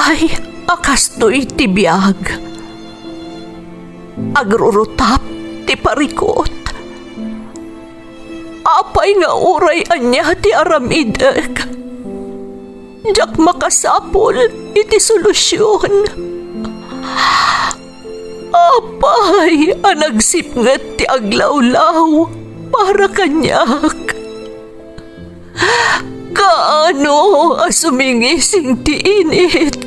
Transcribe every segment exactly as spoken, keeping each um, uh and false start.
Ay, a kastoy ti biag. Agrurutap ti parikut. Apay nga uray ania ti aramidek, diak makasapul iti solusion. Apay a nagsipnget ti aglawlaw para kaniak? Kaano a sumingising ti init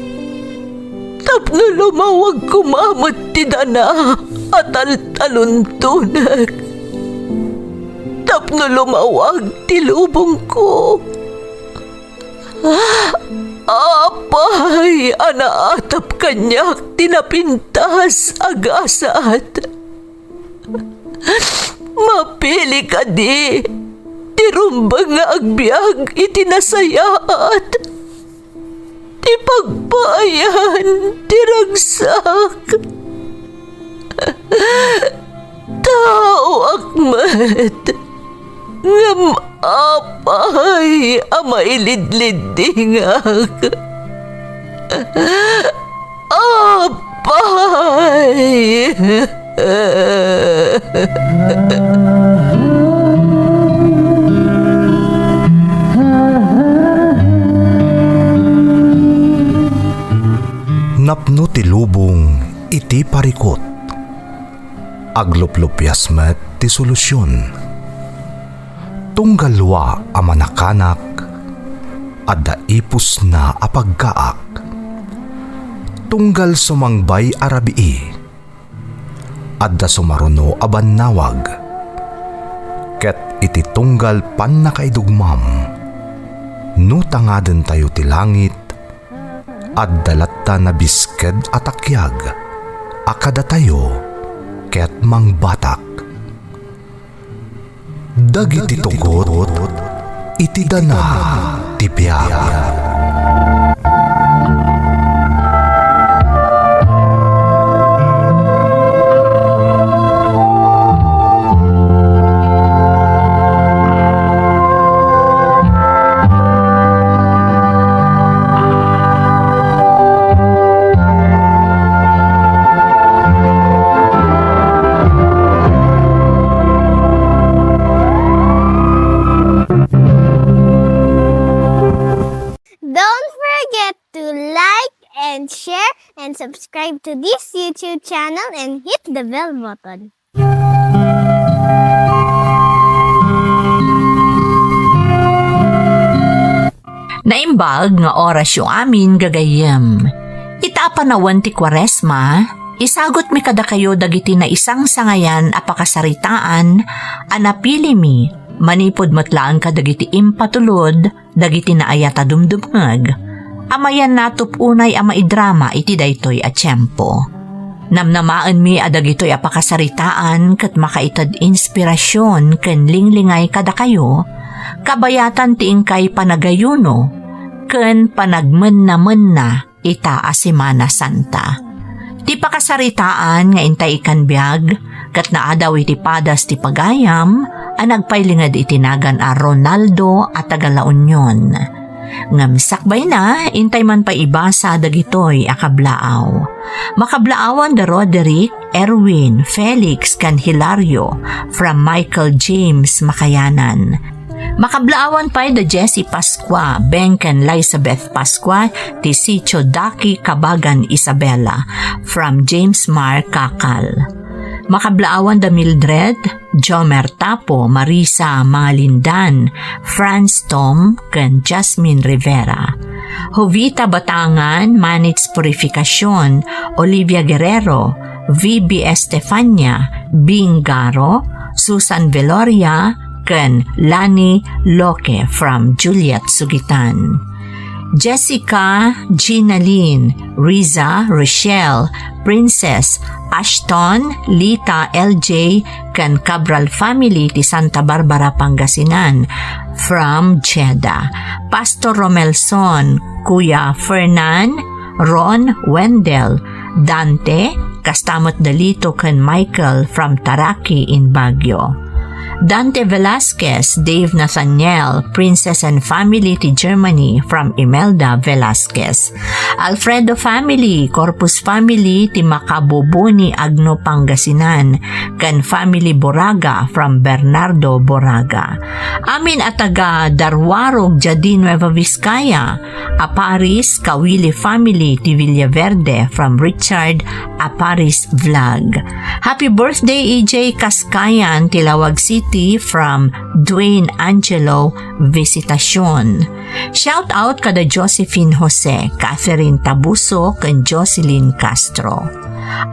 tapno lumawag koma met ti dana a taltaluntonek, tapno lumawag ti lubongko? Apay a naatap kaniak ti napintas a gasat? Mapili kadi ti rumbeng nga agbiag iti nasayaat, ti pagpaayan ti ragsak? Taoak met, ngem apay a mailidliddingak? Apay! Napno ti lubong iti parikut. Agluplupias met ti solusion. Tunggal dua a manakanak, adda ipusna a pagkaak. Tunggal sumangbay a rabii, adda sumaruno a bannawag. Ket iti tunggal pannakaidugmam, no tangadentayo ti langit, adda latta nabisked a takiag a kadatayo ket mangbatak. Dagiti tugot iti dana ti biag. Don't forget to like and share and subscribe to this YouTube channel and hit the bell button. Naimbag nga orasyo amin, gagayyem. Ita a panawen ti Kuaresma, isagutmi kadakayo dagiti naisangsangayan a pakasaritaan a napilimi manipud met laeng kadagiti impatulod dagiti naayat a dumdumngeg a mayan natup unay a maidrama iti daytoy a tiempo. Namnamaenmi a dagitoy a pakasaritaan ket makaited inspirasion ken linglingay kadakayo, kabayatan ti inkay panagayuno ken panagmenna-menna ita a Semana Santa. Ti pakasaritaan nga intay ikan biag ket naadaw iti padas ti pagayam a nagpailinged iti nagan a Ronaldo a taga La Union. Ngem sakbayna, intay man pay ibasa dagitoy a kablaaw. Makablaawan da Roderick, Erwin, Felix, ken Hilario from Michael James Makayanan. Makablaawan pay da Jessie Pascua, Beng ken Elizabeth Pascua ti Sitio Daki, Kabagan, Isabela from James Mar Kakal. Makablaawan da Mildred, Jomer Tapo, Marisa Mangalindan, Franz Tom, ken Jasmine Rivera. Jovita Batangan, Manitz Purificacion, Olivia Guerrero, V B Estefania, Bing Garo, Susan Veloria, ken Lani Loque from Juliet Sugitan. Jessica, Ginaline, Riza, Rochelle, Princess, Ashton, Lita, L J, ken Cabral family ti Santa Barbara, Pangasinan, from Jeddah. Pastor Romelson, Kuya Fernan, Ron, Wendell, Dante, kasta met da Lito ken Michael from Taraqui in Baguio. Dante Velasquez, Dave Nathaniel, Princess and family ti Germany from Imelda Velasquez. Alfredo family, Corpus family ti Macaboboni, Agno, Pangasinan, ken family Boraga from Bernardo Boraga. Amin a taga Darwarog, Jadin, Nueva Vizcaya, Aparis, Kawili family ti Villaverde from Richard Aparis Vlog. Happy birthday, E J Kaskayan, ti Laoag City from Dwayne Angelo Visitacion. Shout out kada Josephine Jose, Catherine Tabuso, ken Jocelyn Castro.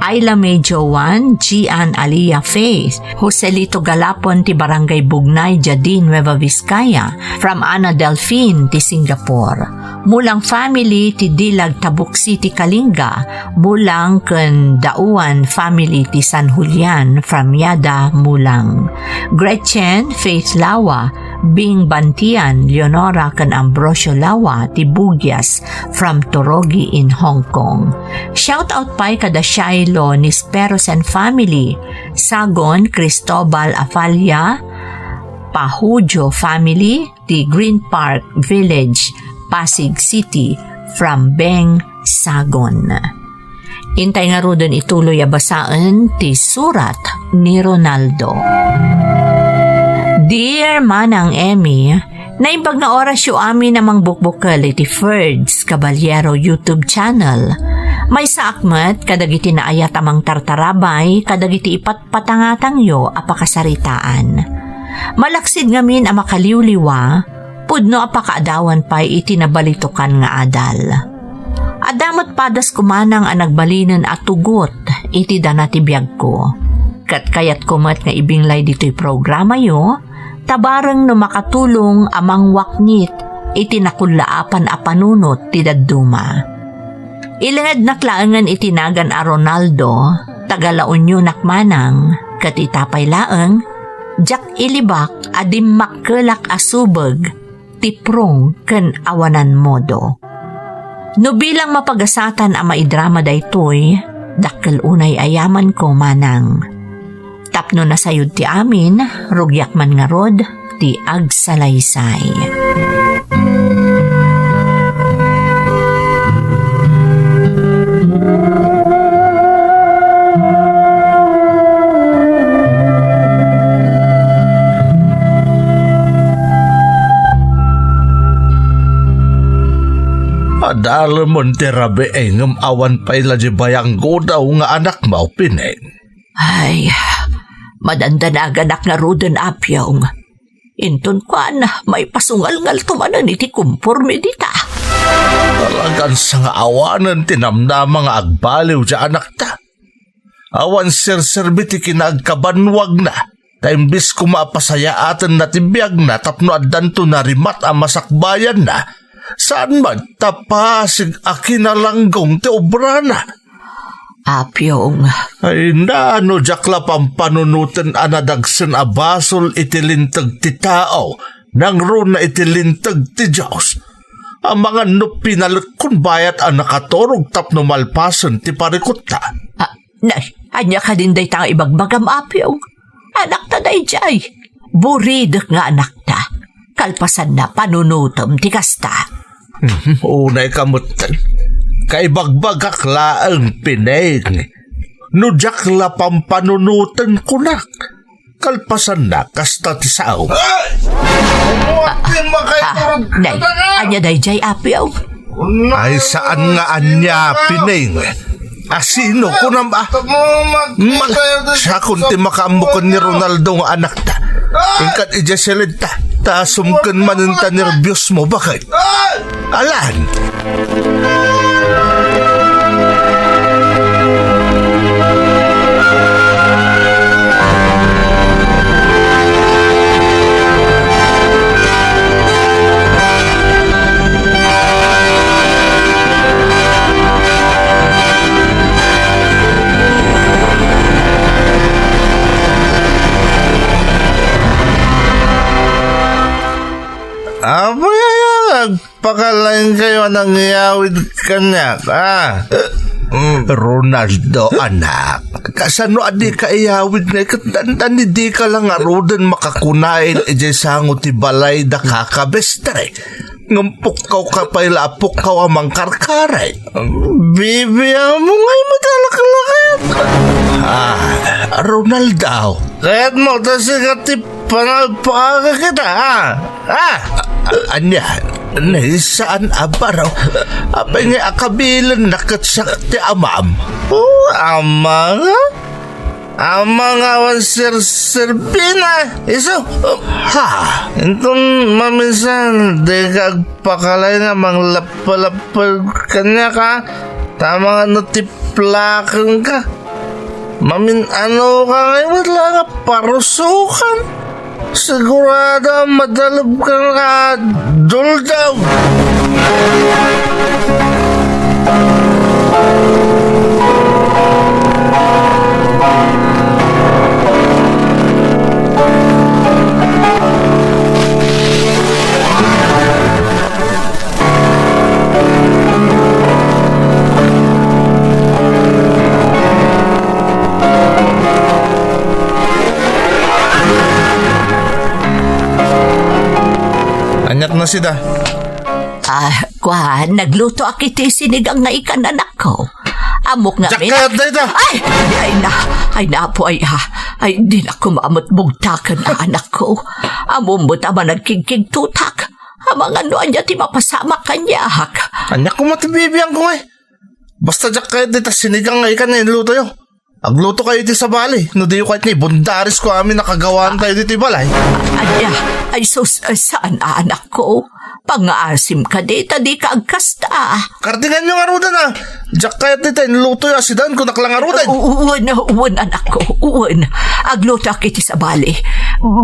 Ayla May Joan, Gian Alia Faith, Joselito Galapon ti Barangay Bugnay, Jadin, Nueva Vizcaya, from Ana Delfin ti Singapore. Mulang family ti Dilag, Tabuk City, Kalinga, Mulang ken Dauan family ti San Julian from Yada, Mulang. Gretchen, Faith Lawa, Bing Bantian, Leonora ken Ambrosio Lawa ti Bugias from Torogi in Hong Kong. Shout out pay kada Shiloh Nisperos and family, Sagon, Cristobal Afalla, Pahujo family, ti Green Park Village, Pasig City, from Beng Sagon. Intay ngaruden ituloy a basaen ti surat ni Ronaldo. Dear Manang Emmy, naimbag nga orasyo amin a mangbukbukel iti Ferds Caballero YouTube channel. Maysaak met kadagiti naayat a mangtartarabay kadagiti ipatpatangatangyo a pakasaritaan. Malaksid ngamin a makaliwliwa, pudno a pakaadawan pay iti nabalitokan nga adal. Adda met padas kumanang a nagbalinen a tugot iti dana ti biagko. Ket kayatko met nga ibinglay ditoy programayo, ta bareng no makatulong a mangwaknit iti nakullaapan a panunot ti dadduma. Ilengednak laengen iti nagan a Ronaldo, taga La Unionak manang, ket ita pay laeng, diak ilibak a dimmakkelak a subeg ti prong ken awanan modo. No bilang mapagasatan a maidrama daytoy, dakkel unay a yamanko manang. Tapno nasayod ti amin, rugiak man ngarud ti agsalaysay. Adalem ti rabii, ngem awan pay la di bayanggodaw nga anakmo, Pineng. Ay, madandanaganak ngaruden, Apyong. Inton kuan, maipasungalngalto manen iti komporme dita. Talagan sangaawanen ti namnama nga agbaliw ti anakta. Awan serserbi ti kinaagkabanwagna, ta imbes koma a pasayaatenna ti biagna tapno addanto narimat a masakbayanna, saan met ta pasig a kinalanggong ti obrana. Apyong. Ay, na, no diak la pampanunoten a nadagsen a basol iti linteg ti tao, nangruna iti linteg ti Dios. Amangan no pinalekkon bayat a nakaturog tapno malpasen ti parikutta. Ah, na, ania kadin dayta nga ibagbagam, Apyong? Anakta daydiay. Buridek nga anakta. Kalpasanna, panunotem ti kasta. Mhm, unay ka met. Kaibagbagak laeng, Pineng. No diak la pampanunoten, kunak. Kalpasanna, kasta ti sao. Ay! Umuwat din makaiturog Ah, nay, kadaka! Ania daydiay, Apyong? Ay, saan nga ania, Pineng? Asino, kunam, a? Mag-, siakon ti makaammo ken ni Ronaldo nga anakta. Inkat idiay siled ta, ta asumken manen ta nerbios mo, bakit? Alan! Apay, aya, nagpakalain kayo a nangyawid kaniak, ah. Mm. Ronaldo, anak, kasano a dika iyawid ngay ket dandan ni dika la ngaruden makakunaen idiay sango ti balay da kaka Bestre? Ngem pukkawka pay la a pukkaw a mangkarkaray. Bibiangmo ngay met a laklakayat. Ah, Ronaldo. Kayatmo ta sika ti panagpakaka kita, ha? Ha? A-, ania? Ni saan a baro? Apay ngay a kabilenna ket siak ti amam? Oh, ama nga? Ama nga awan serserbina, isu? Ha? Inton maminsan, dika agpakalay nga manglap- palappal kaniak, a, ta amangan no ti plakenka. Mamin-anoka ngay met la nga parusokan. Sigurado a madalebka nga duldaw. Aniak nasida. Ah, kua, naglutoak iti sinigang nga ikan, anakko. Ammok ngamin. Diak kayat dayta. Ay, ay na, ay na, apo, ay, ah. Ay, dinak koma met bugtaken, anakko. Ammom met a managkigkigtotak. Amangan no ania ti mapasamak kaniak. Ania koma ti bibiangko, eh? Basta diak kayat dita sinigang nga ikan nga inlutoyo. Aglutokayo iti sabali, no diyo kayat nga ibundaris ko amin a kagawaantayo ditoy balay. Ania, ay sus, ay saan a, anakko. Pangngaasim kadi ta dika agkasta. Kardinganyo ngaruden, a. Diak kayat dita inlutoyo a sidaen, kunak la ngaruden. U-, wen, wen, anakko, wen. Aglutoak iti sabali.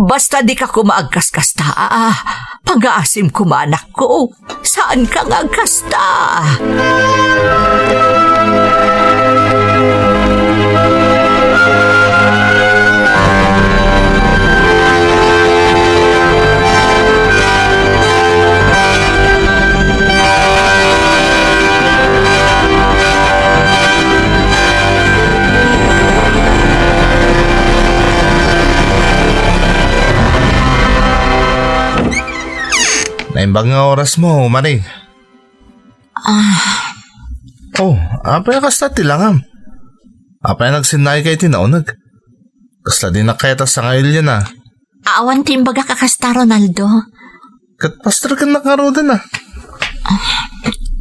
Basta dika koma agkaskasta, a. Pangngaasim koma, anakko. Saanka nga agkasta? Naimbag nga orasmo, Maring. Ah. Oh, apay a kasta ti langam? Apay a nagsinnayka iti nauneg? Kasla dinak kayat a sangailian, a. Awan ti imbagak a kasta, Ronaldo. Ket pastorkennak ngaruden, a.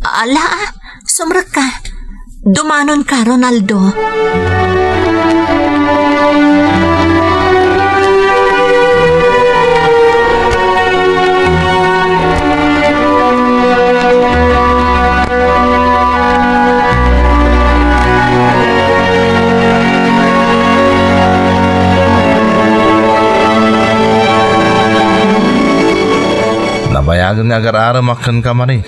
Ala, sumrekka. Dumanonka, Ronaldo. Nabayagen nga agar-aramak kenka, Maring.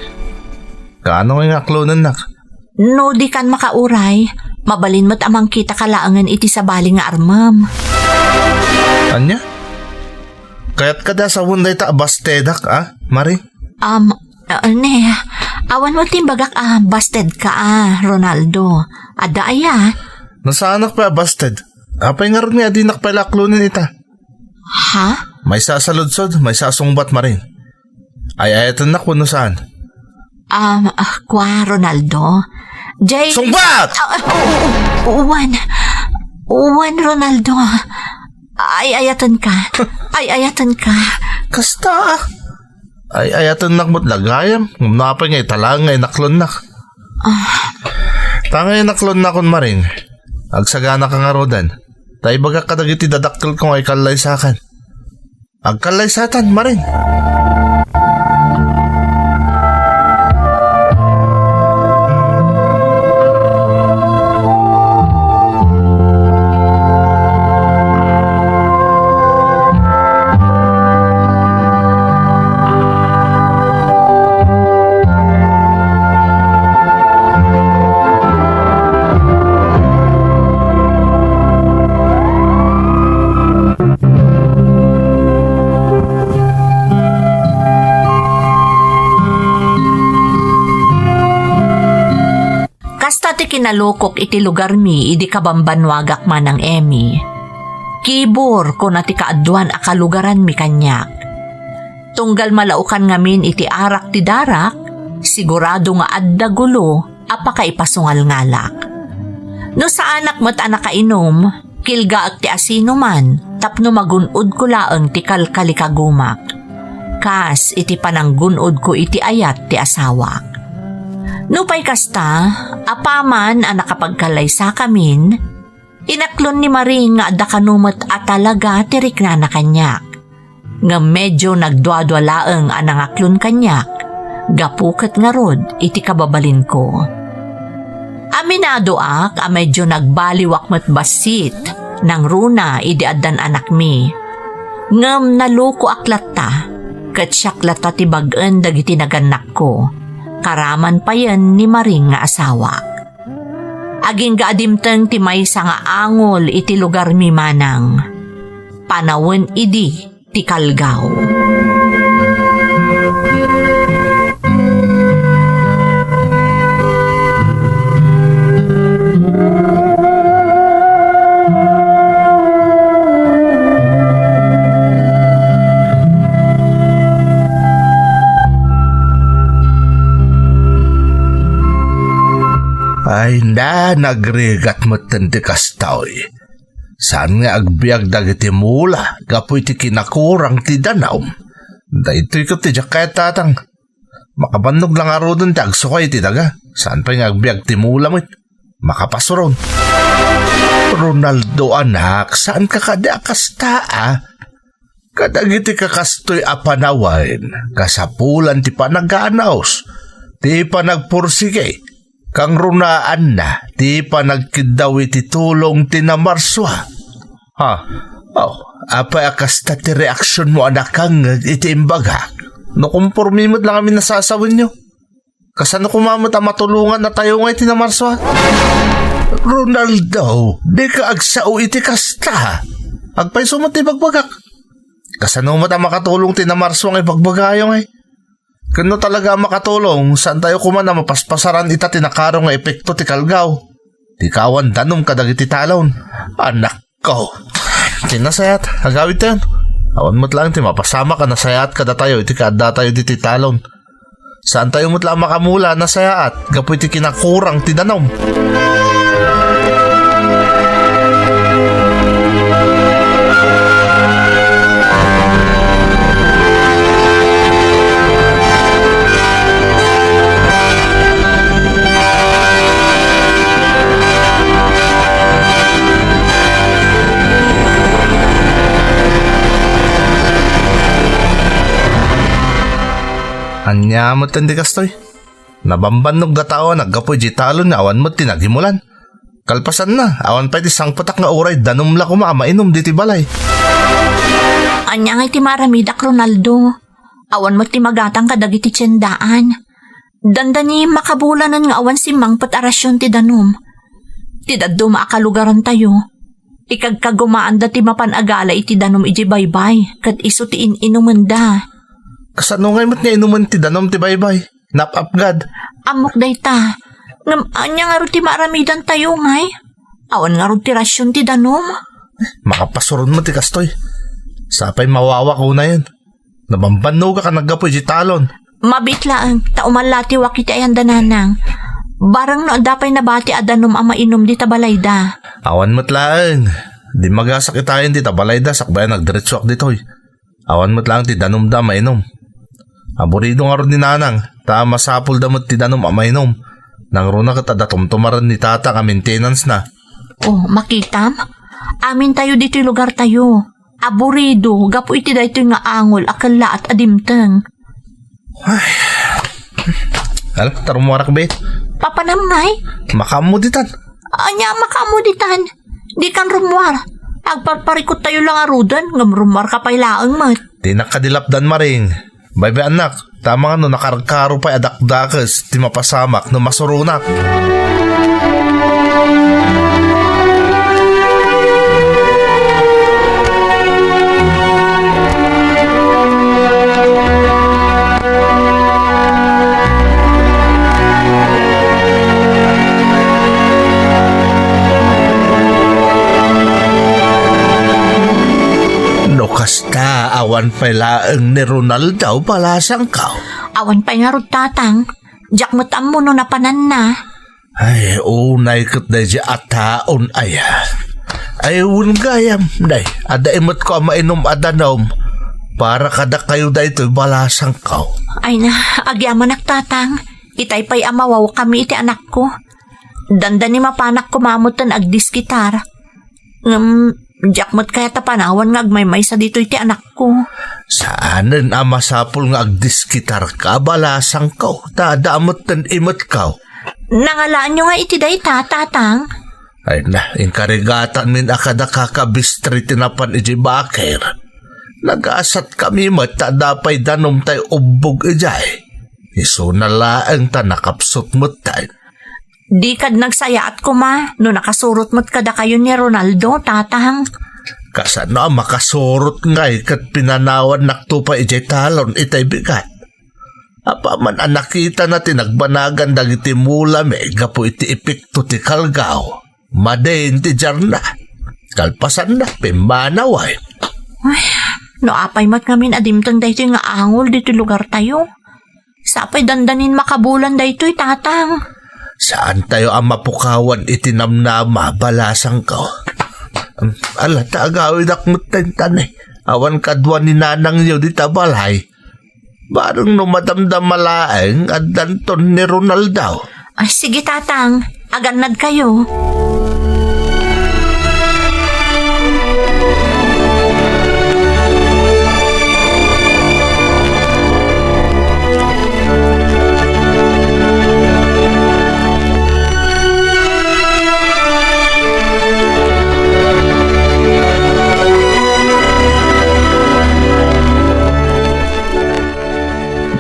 Kaano ngay nga aklonennak? No dikan makauray, mabalin met a mangkitaka laengen iti sabali nga armem. Ania? Kayat kadi a sawen dayta a bastedak, a, Maring? Um, uh, ne, awan met ti imbagak a bastedka, a, Ronaldo. Adda aya? No saanak pay a basted, apay ngarud nga dinak pay la aklonen ita? Ha? Maysa a saludsod, maysa a sungbat, Maring. Ay-ayatennak wenno saan? Um, ah, kua, Ronaldo. Jay. Sungbat! Ah, ah, u-, u-, uwan. Uwan, Ronaldo. Ay-ayatenka. Ay-ayatenka. Kasta, a. Ay-ayatennak met la gayam, ngem no apay nga ita laeng nga inaklonnak. Ah. Ta nga inaklonnakon, Maring, agsaganaka ngaruden, ta ibagak kadagiti dadakkelko nga ikallaysakan. Agkallaysatan, Maring. ti kinalukok iti lugarmi idi kabambannuagak, Manang Emmy. Kibur, kuna ti kaaduan a kalugaranmi kaniak. Tunggal malaukan ngamin iti arak ti darak, sigurado nga adda gulo a pakaipasungalngalak. No saanak met a nakainum, kilgaek ti asinoman tapno magun-odko laeng ti kalkalikagumak, kas iti pananggun-odko iti ayat ti asawak. Nupay kasta, apaman a nakapagkallaysakamin, inaklon ni Maring nga adda kano met a talaga ti riknana kaniak. Ngem medio nagduadua laeng a nangaklon kaniak, gapu ket ngarud iti kababalinko. Aminadoak a medio nagbaliwak met bassit, nangruna idi addan anakmi. Ngem nalukoak latta, ket siak latta ti bag-en dagiti nagannakko, karaman payen ni Maring nga asawak. Agingga a dimteng ti maysa nga angol iti lugarmi, Manang. Panawen idi ti Kalgao. Ay na, nagrigat metten ti kastoy. Saan nga agbiag dagiti mula gapu iti kinakurang ti danum? Daytoy ket ti diak kayat, tatang. Makabannog la ngaruden ti agsukay iti daga. Saan pay nga agbiag ti mula met. Makapasuron. Ronaldo, anak, saanka kadi a kasta, a? Kadagiti kakastoy a panawen, kasapulan ti panaganus, ti panagpursigi, kangrunaanna ti panagkiddaw iti tulong ti namarsua. Ha? Oh, apay a kasta ti reaksionmo a nakangngeg iti imbagak? No kompormi met la ngamin a sasawenyo. Kasano koma met a matulongan a tayo nga iti namarsua? Ronaldo, dika agsao iti kasta. Agpayso met ti ibagbagak. Kasano met a makatulong ti namarsua nga ibagbagayo ngay? Ken no talaga a makatulong, saan tayo koma a mapaspasaran ita ti nakaro nga epekto ti kalgaw, ti kawan danum kadagiti talon. Anakko! Ti nasayaat, agawidtayon. Awan met laeng ti mapasamak a nasayaat kadatayo iti kaaddatayo ditoy talon. Saan tayo met la a makamula a nasayaat gapu iti kinakurang ti danum. Ania met ti kastoy? Nabambannog datayo a naggapu idiay talon nga awan met ti nagimulan. Kalpasanna, awan pay ti sangpetak nga uray danum la koma a mainum ditoy balay. Ania ngay ti maaramidak, Ronaldo? Awan met ti magatang kadagiti tiendaan. Dandani makabulanen nga awan simmangpet a rasion ti danum. Ti dadduma a kalugarantayo, ikagkagumaanda ti mapan agala iti danum idiay baybay, ket isu ti in-inumenda. Kasano ngay met nga inumen ti danum ti baybay? Nap-apgad. Ammok dayta. Ngem ania ngarud ti maaramidantayo, ngay? Awan ngarud ti rasion ti danum? Makapasuron met ti kastoy. Sapay mawawak unayen. Nabambannogak a naggapu idiay talon. Mabiit laeng, ta umallatiwak iti ayan da nanang. Barang no adda pay nabati a danum a mainum dita balayda. Awan met laeng. Dimmagasak itayen dita balayda sakbay a nagdiretsoak ditoy. Awan met laeng ti danumda a mainum. Aburido ngarud ni nanang, ta masapulda met ti danum a mainum. Nangruna ket adda tumtumaren ni tatang a maintenance-na. Oh, makitam? Amintayo ditoy lugartayo. Aburido, gapu iti daytoy nga angol a kellaat a dimteng. Ay. Ala, ta rummuarak, be. Papanam ngay? Makaammo ditan. Ania makaammo ditan? Dikan rummuar. Agparparikut tayo la ngaruden, ngem rummuarka pay laeng met. Dinak kadi lapdan, Maring. Baybay, annak, ta amangan no nakarkaro pay a dakdakes ti mapasamak no masuronak. Napan pay laeng ni Ronaldo, balasangko. Awan pay ngarud, Tatang. Diak met ammo no napananna. Ay, unay ket daydi a taon aya. Ay, wen gayam, day, adda imetko a mainum a danum. Para kadakayo daytoy, balasangko. Ay na, agyamanak, Tatang. Itay pay a mawawkami iti anakko. Dandani mapanak koma metten agdiskitar. Ngem, diak met kayat a panawan nga agmaymaysa ditoy ti anakko. Saanen a masapul nga agdiskitarka, balasangko, ta adda metten imetko. Nangalaanyo nga iti dayta, Tatang? Ay na, inkarigatanmin a kada kakabistri ti napan idiay bakir. Nagasatkami met ta adda pay danum tay ubbog idiay. Isuna laeng ta nakapsut metten. Di kad nagsayaat koma no nakasurot met kadakayo ni Ronaldo, Tatang. Kasano a makasurot ngay ket pinanawannakto pay idiay talon itay bigat? Apaman a nakitana ti nagbanagan dagiti mulami gapu iti epekto ti kalgaw, madin ti diarna. Kalpasanna, pimmanaway. Ay, no apay met ngamin a dimteng daytoy nga angol ditoy lugartayo. Sapay dandanin makabulan daytoy, Tatang. Saantayo a mapukawan iti namnama, balasangko. Ala, ta agawidak metten, tani. Awan kadua ni nanangyo dita balay. Bareng no madamdama laeng, addanton ni Ronaldo. Ay, sige, Tatang. Agannadkayo.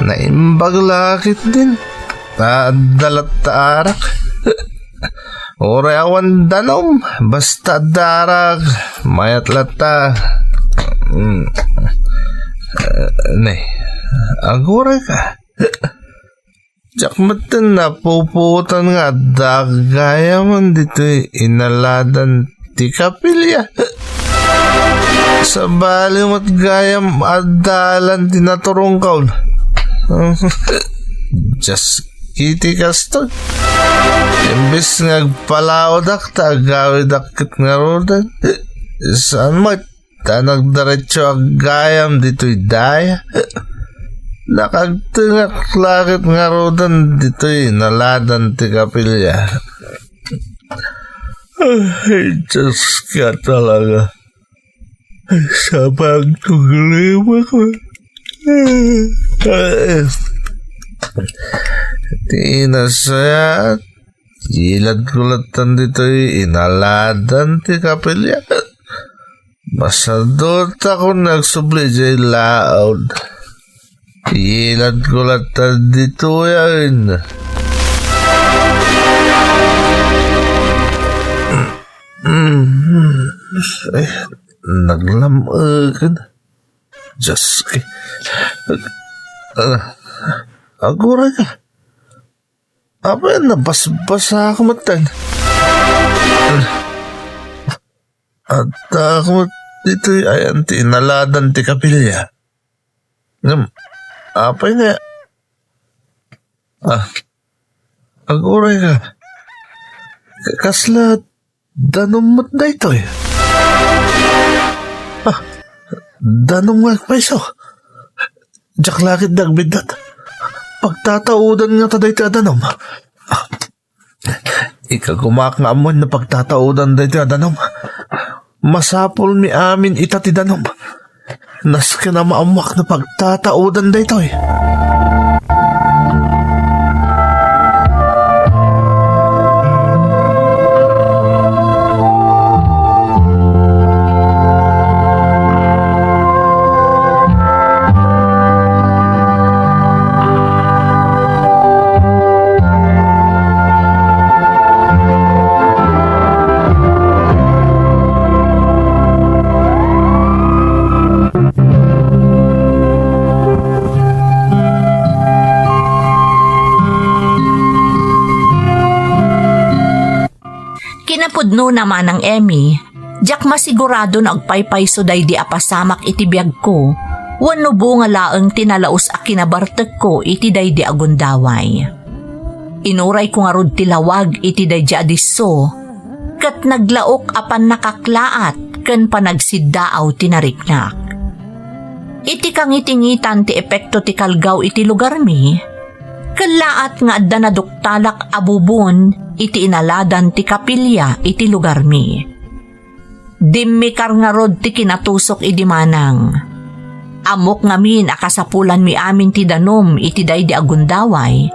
Naimbag la ketdin. Ta adda latta arak. Uray awan danum, basta adda arak, mayat latta. Mm. Eh, ne, agurayka. Diak metten napupuotan nga adda gayam ditoy inaladan ti kapilya. Sabali met gayam adda alan ti naturungkaw. Just kiti kastoy. Imbes nga agpalaodak ta agawidak ket ngaruden. Saan met ta nagdiretso a gayam ditoy daya. Nakagtengak la ket ngaruden ditoy inaladan ti kapilya. Ay, Diyos ka talaga. Ay, sabagto gulima ko. Ay, ti nasayat, yilad ko latan ditoy inaladan ti kapilya. Masadutak nga agsubli jay laod. Ilad ko latta ditoy, ay. Mm, ay, naglam-eken. Diyos ko. Ah, aguray ka. Apay, nabasbasa ako metten. Adda ako met ditoy ayan ti inaladan ti kapilya. Ngem, apay nga, ah, aguray ka. Ka-, kasla danum met daytoy. Ah, danum nga agpayso. Diak la ket dagbiddut. Pagtataodan ngata daytoy a danum. Ah, Ikagumaak nga ammoen no pagtataodan daytoy a danum. Masapulmi amin ita ti danum. Nasken a maammoak no pagtataodan daytoy. Kinapudnona, Manang Emmy, diak masigurado no agpaypayso daydi a pasamak iti biagko. wenno bunga laeng ti nalaus a kinabartekko iti daydi a gundaway. Inurayko ngarud ti lawag iti daydi a disso, ket naglaok a pannakaklaat ken panagsiddaaw ti nariknak. Iti kangitingitan ti epekto ti kalgaw iti lugarmi, kellaat nga adda naduktalak a bubon iti inaladan ti kapilya iti lugarmi. Dimmikar ngarud ti kinatusok idi manang. Ammok ngamin a kasapulanmi amin ti danum iti daydi a gundaway.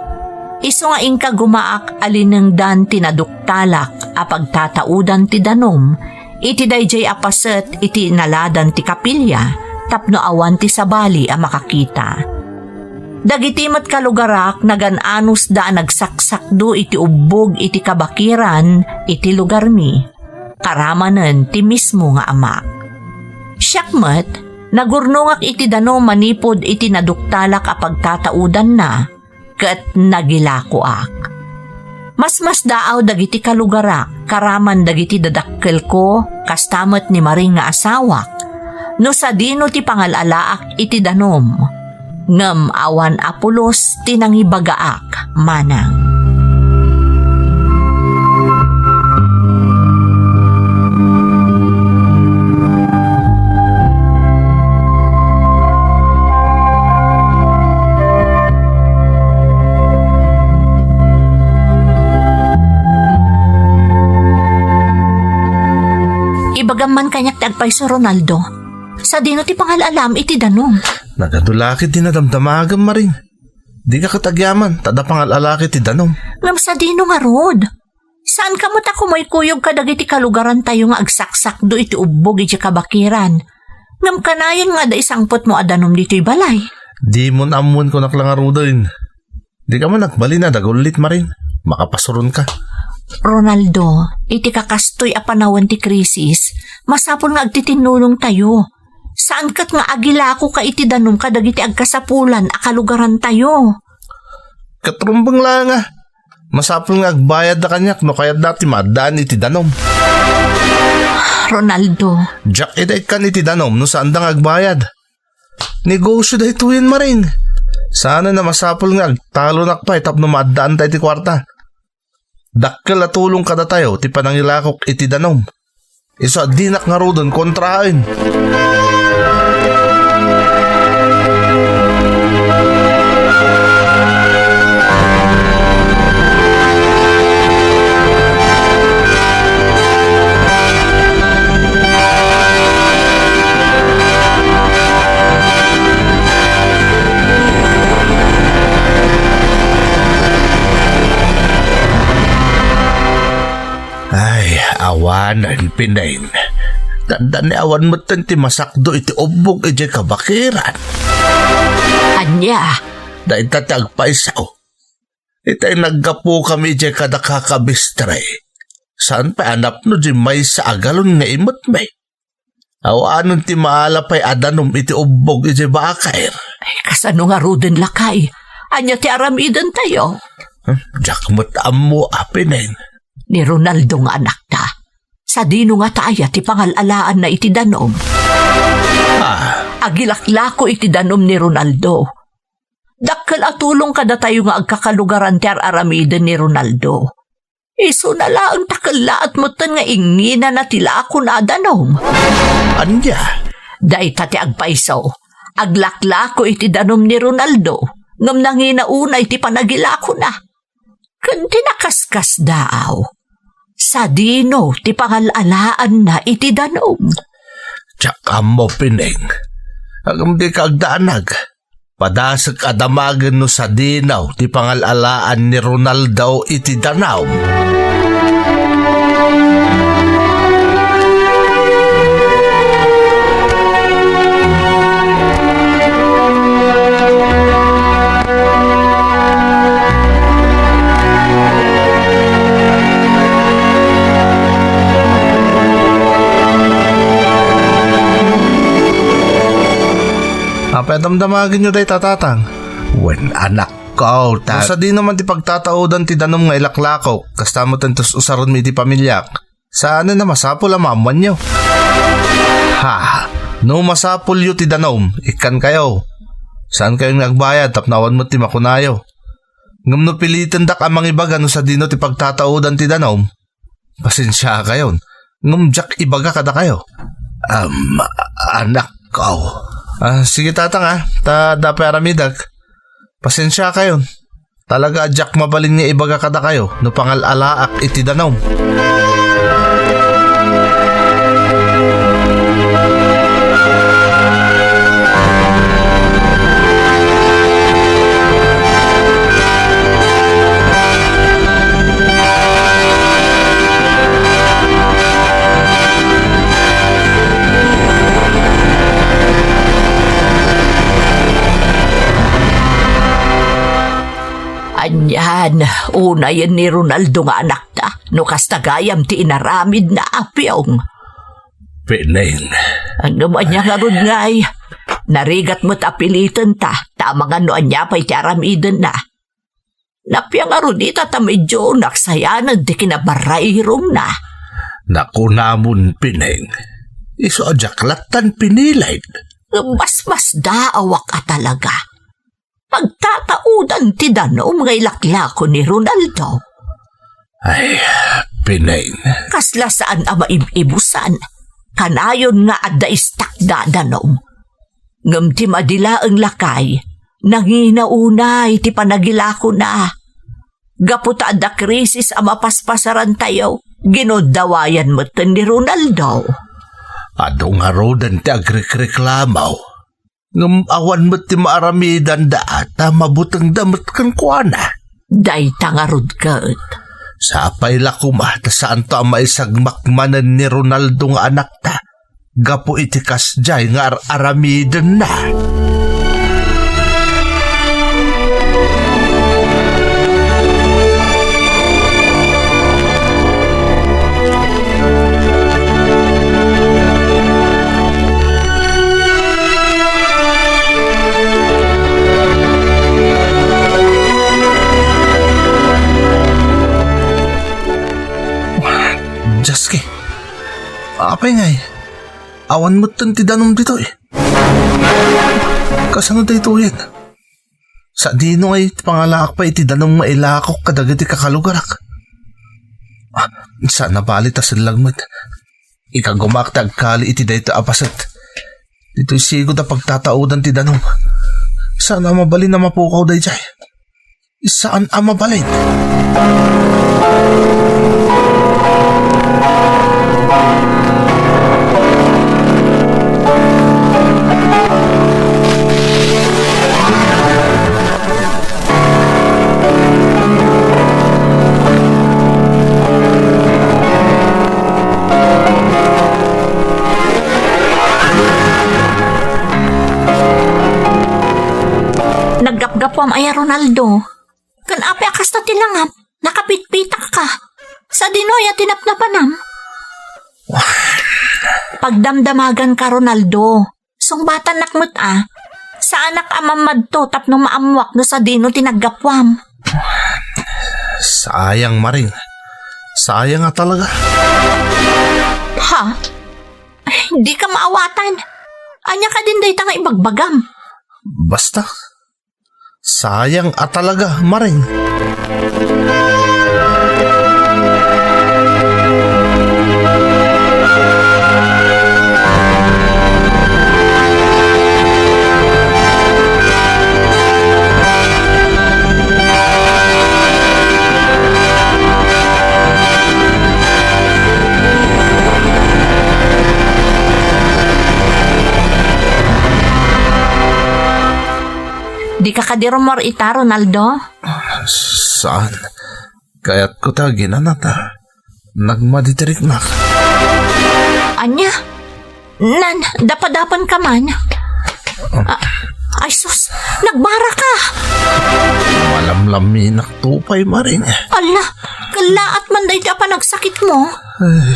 Isu nga inka gumaak a linengdan ti naduktalak a pagtataudan ti danum iti daydiay a paset iti inaladan ti kapilya tapno awan ti sabali a makakita. Dagiti met kalugarak nagan-anusda a nagsaksakdo iti ubbog iti kabakiran iti lugarmi. Karamanen ti mismo nga amak. Siak met, nagurnongak iti danum manipud iti naduktalak a pagtataudanna, ket nagilakoak. Masmasdaaw dagiti kalugarak karaman dagiti dadakkelko, kasta met ni Maring nga asawak, no sadino ti pangal-alaak iti danum. Ngem awan a pulos ti nangibagaak manang. Ibagam man kaniak ti agpayso, Ronaldo. Sadino ti pangal-alam iti danum? Nagadu la ket ti nadamdamagem, Maring. Dika ket agyaman, ta adda pangal-alak iti danum. Ngem sadino ngarud? Saan kamo ta kumuykuyog kadagiti kalugarantayo nga agsaksakdo iti ubbog iti kabakiran? Ngem kanayon nga adda isangpetmo a danum ditoy balay. Dimon ammoen, kunak la ngaruden. Dika man agbalin a dagullit, Maring. Makapasuronka. Ronaldo, iti kakastoy a panawen ti krisis, masapul nga agtitinnulongtayo. Saan ket nga agilakoka iti danum kadagiti agkasapulan a kalugarantayo. Ket rumbeng la nga, masapul nga agbayadda kaniak no kayatda ti maaddaan iti danum. Ronaldo. Diak ida ikkan iti danum no saanda nga agbayad. Negosio daytoyen, Maring. Saanen a masapul nga agtalonak pay tapno maaddaanta iti kuarta. Dakkel a tulong kadatayo ti panangilakok iti danum. Isu a dinak ngaruden kontraen. Ay, awanen, Pineng. Tanda ni awan metten ti masakdo iti ubbog idiay kabakiran. Ania? Dayta ti agpayso. Itay naggapukami idiay kada kakabistre. Saan pay a napno di maysa a galon nga imetmi? Awanen ti maala pay a danum iti ubbog idiay bakair. Ay, kasano ngaruden, lakay? Ania ti aramidentayo? Hmm, diak met ammo, Pineng. Ni Ronaldo nga anakta. Sadino ngata aya ti pangal-alaanna iti danum? Ah. Agilaklako iti danum ni Ronaldo. Dakkel a tulong kadatayo nga agkakalugaran ti ar-aramiden ni Ronaldo. Isuna laeng ta kellaat metten nga ingnginana ti lakona a danum. Ania? Dayta ti agpayso. Aglaklako iti danum ni Ronaldo, ngem nangina unay ti panagilakona. Ken ti nakaskasdaaw, sadino ti pangal-alaanna iti danum? Diak ammo, Pineng. Ngem dika agdanag. Padasek a damagen no sadino ti pangal-alaan ni Ronaldo iti danum. Apay a damdamagenyo dayta, tatang? Wen, anakko, ta- No sadino man ti pagtataudan ti danum nga ilaklakok, kasta met ti us-usarenmi iti pamiliak. Saanen a masapul a maammoanyo. Ha! No masapulyo ti danum, ikkankayo. Saankayo nga agbayad tapno awan met ti makunayo. Ngem no pilitendak a mangibaga no sadino ti pagtataudan ti danum, pasensiakayon. Ngem diak ibaga kadakayo. Am, anakko. Ah, sige, tatang, ah. Ta adda pay aramidek. Pasensiakayon. Talaga a diak mabalin nga ibaga kadakayo no pangal-alaak iti danum. Anian, unayen ni Ronaldo nga anakta, no kasta gayam ti inaramidna, Apyong. Pineng. Ngem ania ngarud ngay? Narigat met a pilitenta, ta amangan no ania pay ti aramidenna. Napia ngarud ita ta medyo naksayanen ti kinabarrairongna. Nakunamon, Pineng. Isu a diak lattan pinilit. Basbasdaawak a talaga. Pagtataudan ti danum nga ilaklako ni Ronaldo. Ay, Pineng. Kasla saan a maib-ibusan. Kanayon nga adda istakda danum. Ngem ti madi laeng, lakay, nangina unay ti panagilakona. Gapu ta adda krisis a mapaspasarantayo, ginuddawayan metten ni Ronaldo. Adu ngaruden ti agrikreklamo. Ngem awan met ti maaramidanda ta mabutengda met kenkuana. Dayta ngarud ket. Sapay la koma ta saanto a maisagmak manen ni Ronaldo nga anakta gapu iti kasdiay nga ar-aramidenna. Jaski, apay ngay? Awan metten ti danum ditoy. Kasano daytoyen? Sadino ngay ti pangalaak pay iti danum nga ilakok kadagiti kakalugarak? Ah, saan a bali ta sellag met. Ikagumaak ti agkali iti daytoy a paset. Ditoy sigud a pagtataudan ti danum. Saan a mabalin a mapukaw daydiay. Saan a mabalin. Naggapgapuam aya, Ronaldo. Ken apay a kasta ti langam? Nakapitpitak ka. Sadino aya ti napnapanam? Pagdamdamagan ka, Ronaldo. Sungbatannak met a. Saanak a mammadto tapno maammuak no sadino ti naggapuam. Sayang, Maring. Sayang a talaga. Ha? Ay, di ka maawatan. Ania kadin dayta nga ibagbagam? Basta, sayang a talaga, Maring. Dika kadi rummuar ita, Ronaldo? Saan. Kayatko ta aginana ta nagmadi ti riknak. Ania? Nan, dapadapan ka man. Ah, ay sus, nagbara ka. Malamlaminak to pay, Maring. Ala, kellaat man daydi a panagsakitmo. Ay.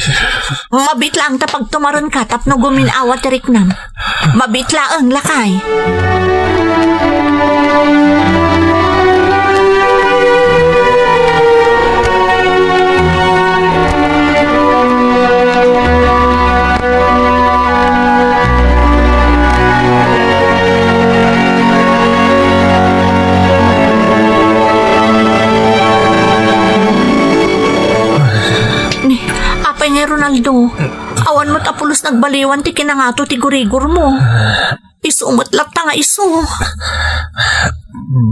Mabiit laeng ta pagtumarenka tapno gumin-awa ti riknam. Mabiit laeng, lakay. Ronaldo, awan met a pulos nagbaliwan ti kinangato ti gurigor mo. Isu met latta nga isu.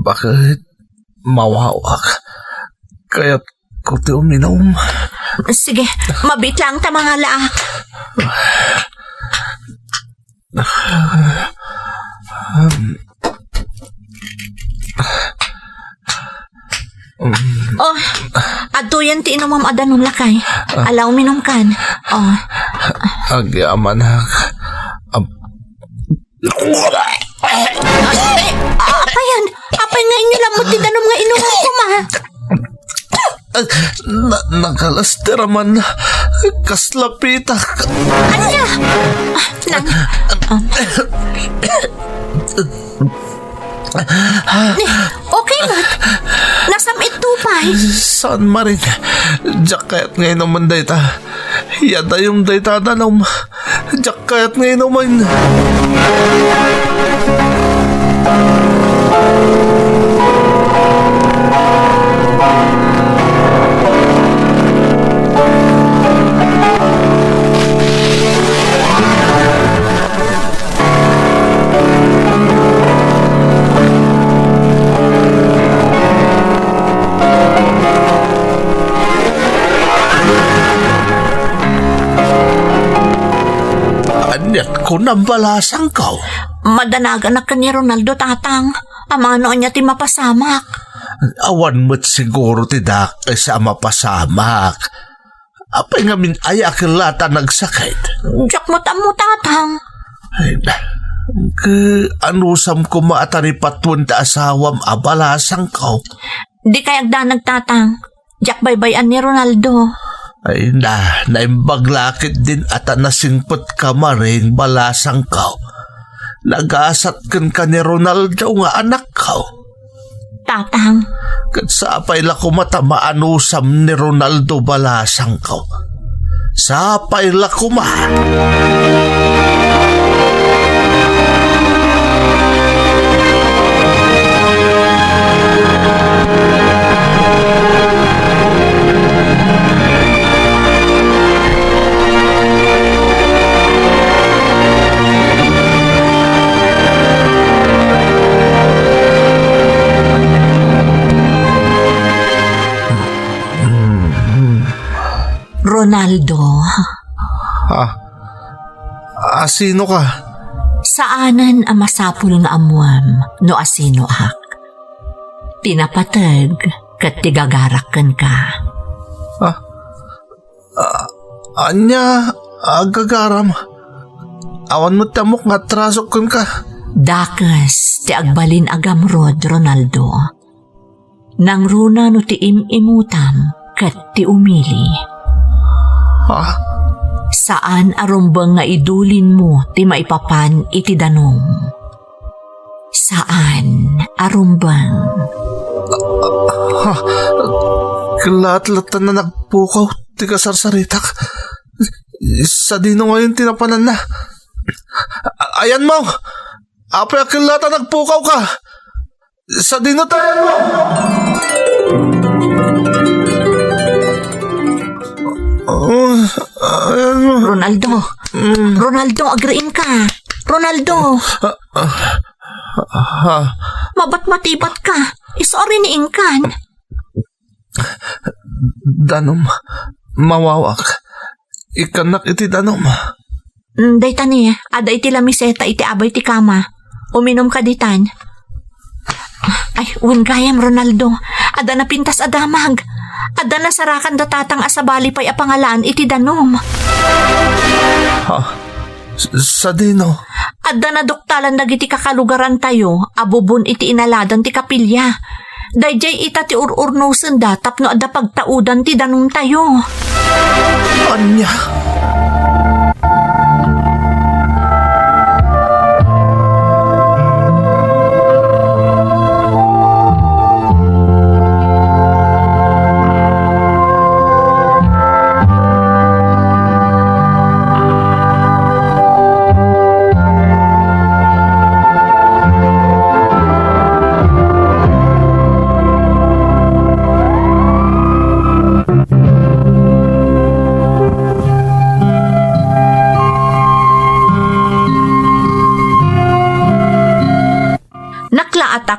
Bakit? Mawawak. Kayatko ti uminom. Sige, mabiit lang ta mangalaak. Oh, adtoyen ti inumam a danum, lakay. Ah. Ala, uminumkan. Oh. Agyamanak. Am- Apay, apay nga inyo lammut ti danum nga inumam, a? Ah, na-, nakalaster man. Kasla pitak. Ania? Ah, nang, um. Ni, okay met. Nasam-it to pay. Saan, Maring? Diak kayat nga inuman dayta. Yadayom dayta danum. Diak kayat nga inuman. Aniat ko, nabalasangko. Madanaganak ken ni Ronaldo, tatang. Amano ania ti mapasamak? Awan met siguro ti dakes a mapasamak. Apay ngamin aya a kellata nagsakit? Diak met ammo, tatang. Ay, ke, anusam koma a taripatuen ti asawam a balasangko? Dikay agdanag, tatang. Diak baybay-an ni Ronaldo. Ay na, naimbag la ketdin a ta nasingpetka, Maring, balasangko. Nagasat kenka ni Ronaldo nga anakko. Tatang. Ket sapay la koma ta maanusam ni Ronaldo, balasangko. Sapay la koma. Ronaldo. Ah, asinoka? Saanen a masapul nga ammuem no asinoak. Ti napateg ket ti gagarak kenka. Ah, ah, ania a gagaram? Awan met ti ammok nga atrasok kenka. Dakes ti agbalin a gamrod, Ronaldo. Nangruna no ti im-imutam ket ti umili. Ha? Saan a rumbeng nga idulinmo ti maipapan iti danum. Saan a rumbeng. Ha? Kellaat latta a nagpukaw ti kasarsaritak. Sadino ngayon ti napananna? A-, ayanmo! Apay a kellaat a nagpukawka? Sadino ti ayanmo? Oh, ayanmo. Ronaldo. Mm. Ronaldo, agriingka. Ronaldo. Ah, ah, ah. Mabatmatibatka. Isu a riniingkan. Danum, mawawak. Ikkannak iti danum. Mm, dayta ni, adda iti lamiseta iti abay ti kama. Uminumka ditan. Ay, wen gayam, Ronaldo. Adda napintas a damag. Adda nasarakan da tatang a sabali pay a pangalaan iti danum. Ha? S-, sadino? Adda naduktalan dagiti kakalugarantayo a bubon iti inaladan ti kapilya. Daydiay ita ti ur-urnosenda tapno adda pagtaudan ti danumtayo. Ania?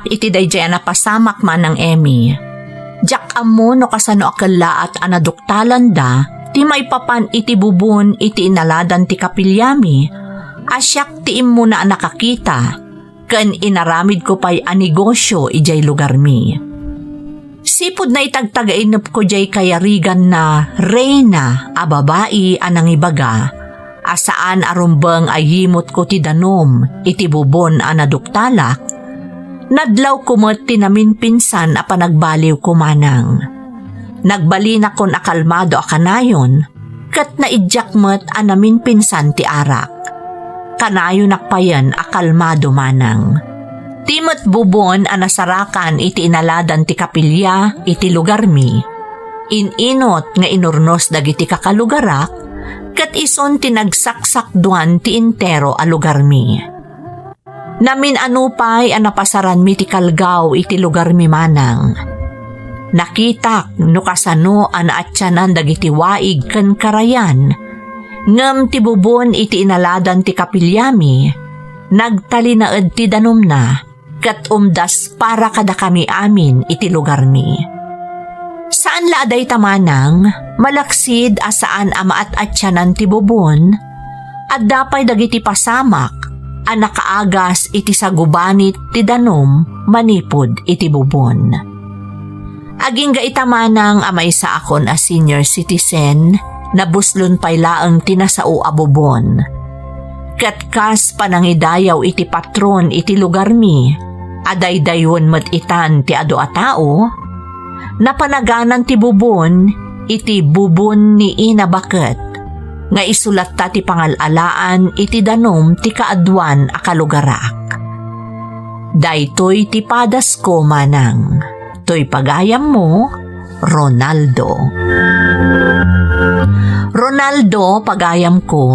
iti daydiay a napasamak, Manang Emmy. Diak ammo no kasano a kellaat a naduktalanda ti maipapan iti bubon iti inaladan ti kapiliami a siak ti immuna a nakakita ken inaramidko pay a negosio idiay lugarmi. Sipud naitagtagainepko diay kayariganna reyna a babai a nangibaga a saan a rumbeng a yimotko ti danum iti bubon a naduktalak, nadlawko met ti naminpinsan a panagbaliwko, Manang. Nagbalinakon a kalmado a kanayon, ket naiddiak met a naminpinsan ti arak. Kanayonak payen a kalmado, Manang. Ti met bubon a nasarakan iti inaladan ti kapilia iti lugarmi, in-inot nga inurnos dagiti kakalugarak, ket isun ti nagsaksakduan ti entero a lugarmi. Namin-ano pay a napasaranmi ti kalgaw iti lugarmi, Manang. Nakitak no kasano a naatianan dagiti waig ken karayan, ngem ti bubon iti inaladan ti kapiliami, nagtalinaed ti danumna, ket umdas para kadakami amin iti lugarmi. Saan la a dayta, Manang, malaksid a saan a maat-atianan ti bubon, adda pay dagiti pasamak a nakaagas iti sagubanit ti danum manipud iti bubon. Agingga ita, Manang, a maysaakon a senior citizen, nabuslon pay laeng ti nasao a bubon. Ket kas panangidayaw iti patron iti lugarmi, a daydayawen met itan ti adu a tao, napanaganan ti bubon iti bubon ni Ina Baket, nga isu latta ti pangal-alaan iti danum ti kaaduan a kalugarak. Daytoy ti padasko, Manang. Toy pagayammo, Ronaldo. Ronaldo, pagayamko,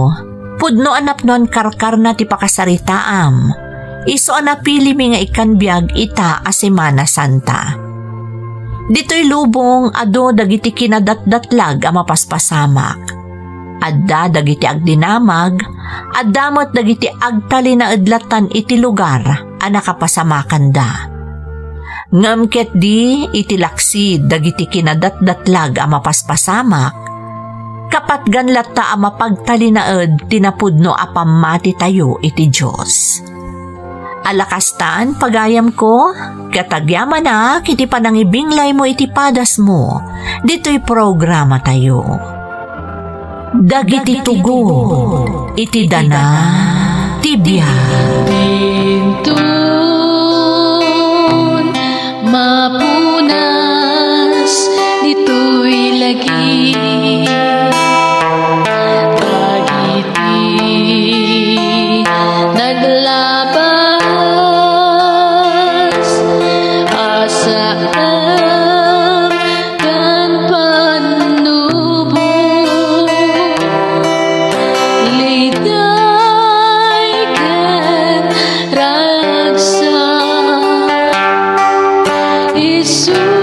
pudno a napnoan karkarna ti pakasaritaam. Isu a napilimi nga ikkan biag ita a Semana Santa. Ditoy lubong, adu dagiti kinadatdatlag a mapaspasamak. Adda dagiti agdinamag, adda met dagiti agtalinaed lattan iti lugar a nakapasamakanda. Ngem ketdi iti laksid dagiti kinadatdatlag a mapaspasamak, kapatgan latta a mapagtalinaed ti napudno a pammatitayo iti Dios. Ala kastan, pagayamko, ket agyamanak iti panangibinglaymo iti padasmo ditoy programatayo. Dagiti tugot iti dana ti biag. Dintun mapunas ditoy lagi. Dagiti naglabas a saan ken pannubo, liday ken ragsak, isu